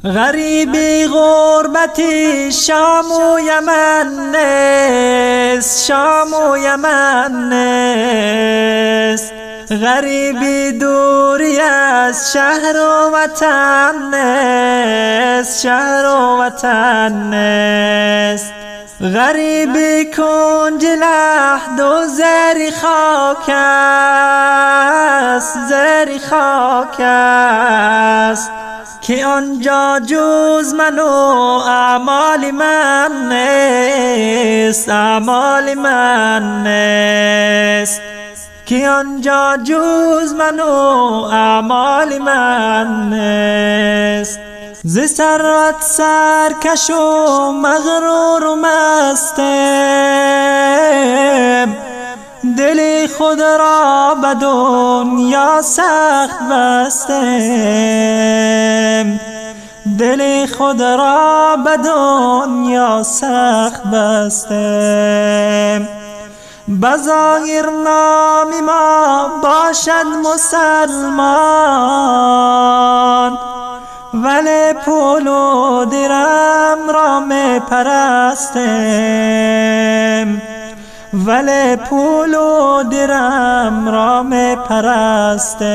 Ғариби ғурбати Шому Яман нест, Шому Яман нест. Ғариби дурӣ аз шаҳру ватан нест, шаҳру ватан нест. Ғариби кунҷи лаҳду зери хок аст, зери хок аст. Ки онҷо ҷуз ману аъмоли ман нест, аъмоли ман нест. Ки онҷо ҷуз ману аъмоли ман нест. Зи сарват саркашу мағруру мастем, дили худро ба дунё сахт бастем, дили худро ба дунё сахт бастем. Ба зоҳир номи мо бошад мусалмон, вале пулу дирамро мепарастем, вале пулу дирамро мепарастем.